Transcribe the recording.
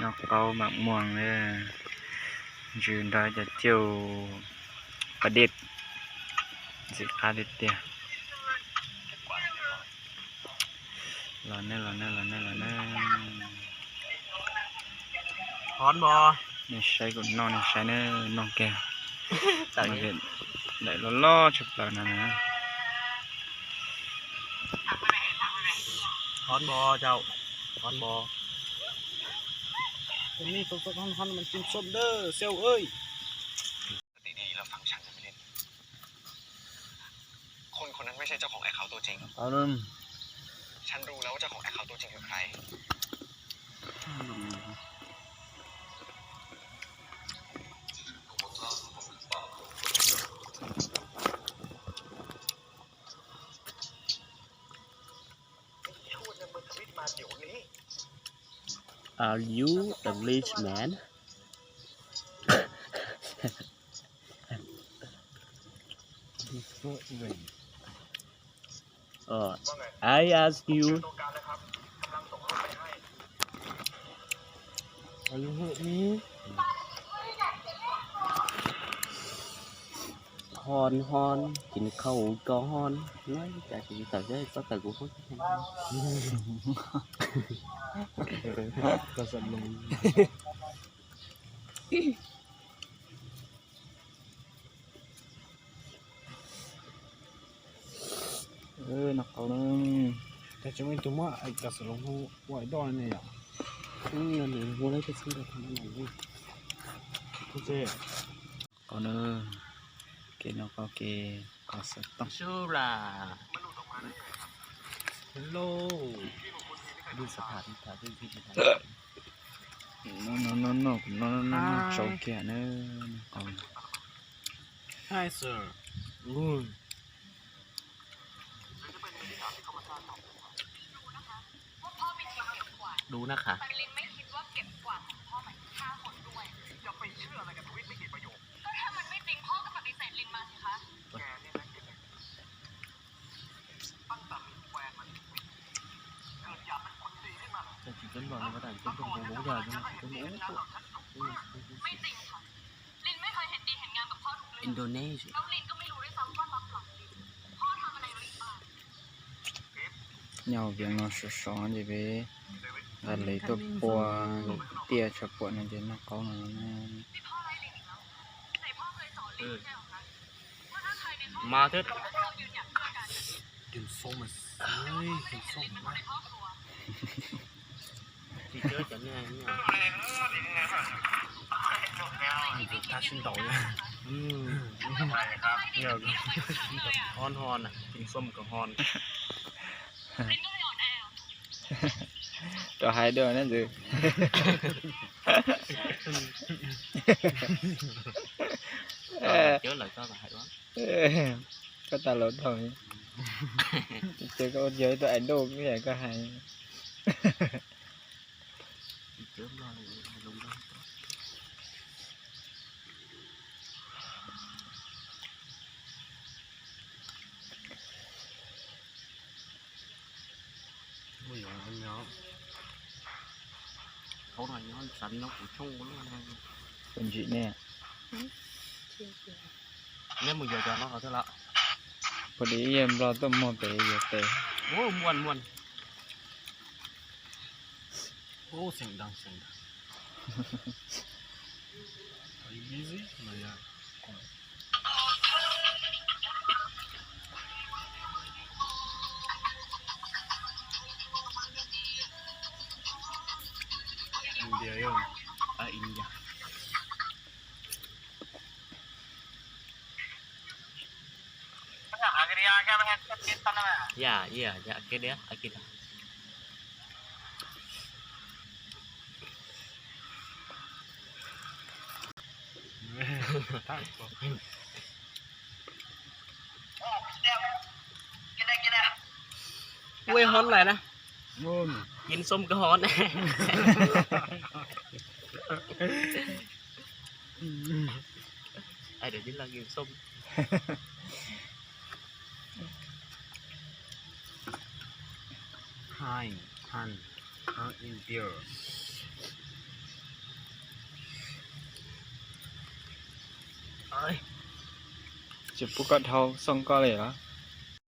Noj qaub mam muag na, ntsws nrog cov cauj pas dej, ntxim qab tiag tiag. Los ne, los ne, los ne, los ne. Nej saib kuv noj, nej saib na, noj kiag. Daim loj loj tshaj plaws no na. Hov npo, hov npo. Tus nej tau tau hov hov mas cim xom dawb sel ơi. คนคนนั้นไม่ใช่เจ้าของแอคเคาท์ตัวจริง ฉันรู้แล้วว่าเจ้าของแอคเคาท์ตัวจริงคือใคร Are you a rich man? Ờ, I ask you. Hon hon, kis khau ko hon. Nói chả chỉ tao chứ có tao cũng không. Noj qaub na. Tus muab cov xav los hu ua doj ne yom. Qaub na, kev noj qaub kev kho xov tooj. Hello. Noj noj noj noj kuv noj noj noj tsau kiag na. Noj qaub. Hi sir. ดูนะคะ Tao chỉ cấm đoán là có thể cấm không đúng giờ nhưng mà cấm đúng. Indonesia. Nyob viav no sov sov ces peb nqa lev tuaj pua tiaj tshav puam no ces noj qaub no na. Mas thiab. Ui, ui, ui. Thab sib ntaus. Hon hon, kis xom ko hon. Rau hais dua na ntxwv. Koj tas laus dhau. Ces koj ua yog ib tug idol ib yam koj hais. Ua ntsim ne. Neb mus yuav cov no thiab lawm. Pom li ib yam nplog tuaj muag pem yuav pem. Muaj muaj. India, India. Ya, ya, ya, cái đấy, cái đó. Ui, hon lawm na. Kis xom ko hon. Ai, để đi làm kis xom. Hi, han, han India. Tsis pub koj dhau xoo koj li los?